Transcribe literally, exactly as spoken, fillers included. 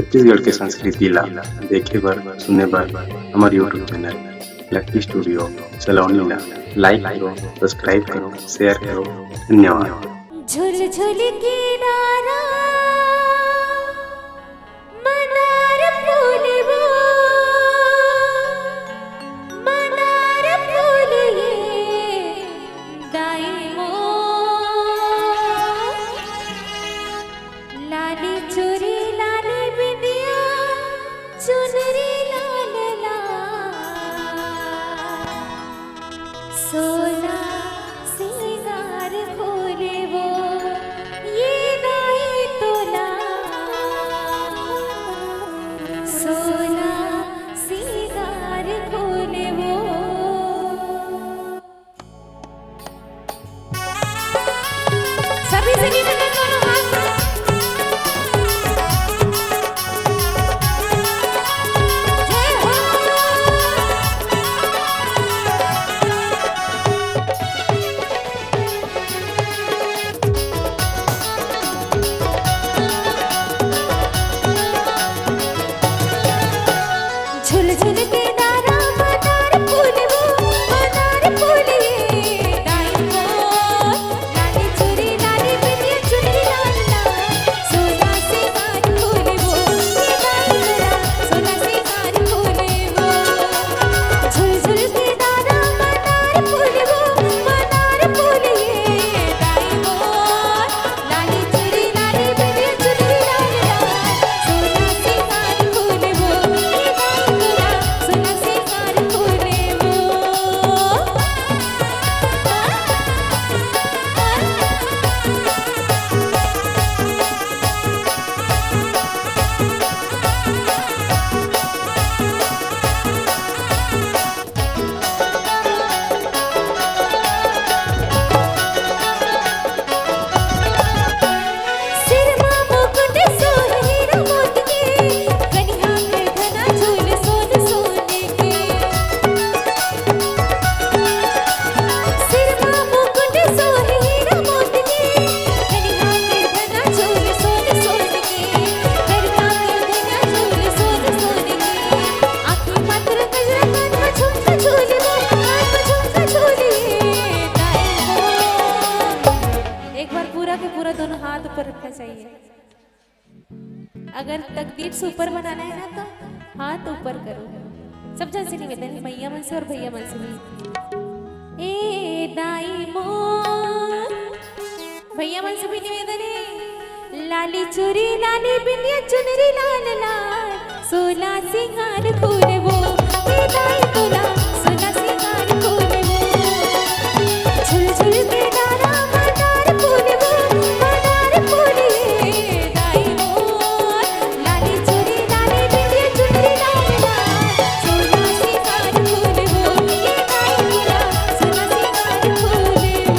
छत्तीसगढ़ के संस्कृति ला देखे बर, सुने बर हमर YouTube चैनल लकी स्टूडियो सलोनी ला लाइक करो, सब्सक्राइब करो, शेयर करो। धन्यवाद। झुलझुल के डारा मनार फूल वो, मनार फूल ये दाई मोर। लाली चूरी लाली बिंदिया चुनरी लाल लाल, सोना सिंगार खोले वो ये दाई तोला, सोना सिंगार खोले वो। सभी सखी संगत दोनों हाथ। जय हो। झुलझुल के डारा मदार फूल वो, मदार फूल ये दाई मोर। लाली चूरी लाली बिंदिया चुनरी लाल लाल, सोना सिंगार फूल वो ये दाई मोरा, सोना सिंगार फूल वो। झुलझुल के डारा मदार फूल वो, मदार फूल ये दाई मोर। लाली चूरी लाली बिंदिया चुनरी लाल लाल, सोना सिंगार फूल वो, ये दाई मोरा, सोना सिंगार फूल वो। एक बार पूरा के पूरा दोनों हाथ ऊपर रखना चाहिए। अगर तकदीर से ऊपर बनाना है ना, तो हाथ ऊपर करो। सब जन से निवेदन है, मैया मन से और भैया मन से भी। ए दाई मोर, भैया मन से भी निवेदन है, लाली चूरी लाली बिंदिया चुनरी लाल लाल, सोला सिंगार फूल वो, ए दाई तोला, सोला सिंगार फूल वो। झुलझुल के डारा मदार फूल वो, मदार फूल ये दाई मोर। लाली चूरी लाली बिंदिया चुनरी लाल लाल, सोला सिंगार फूल वो, ए दाई तोला, सोला सिंगार फूल वो।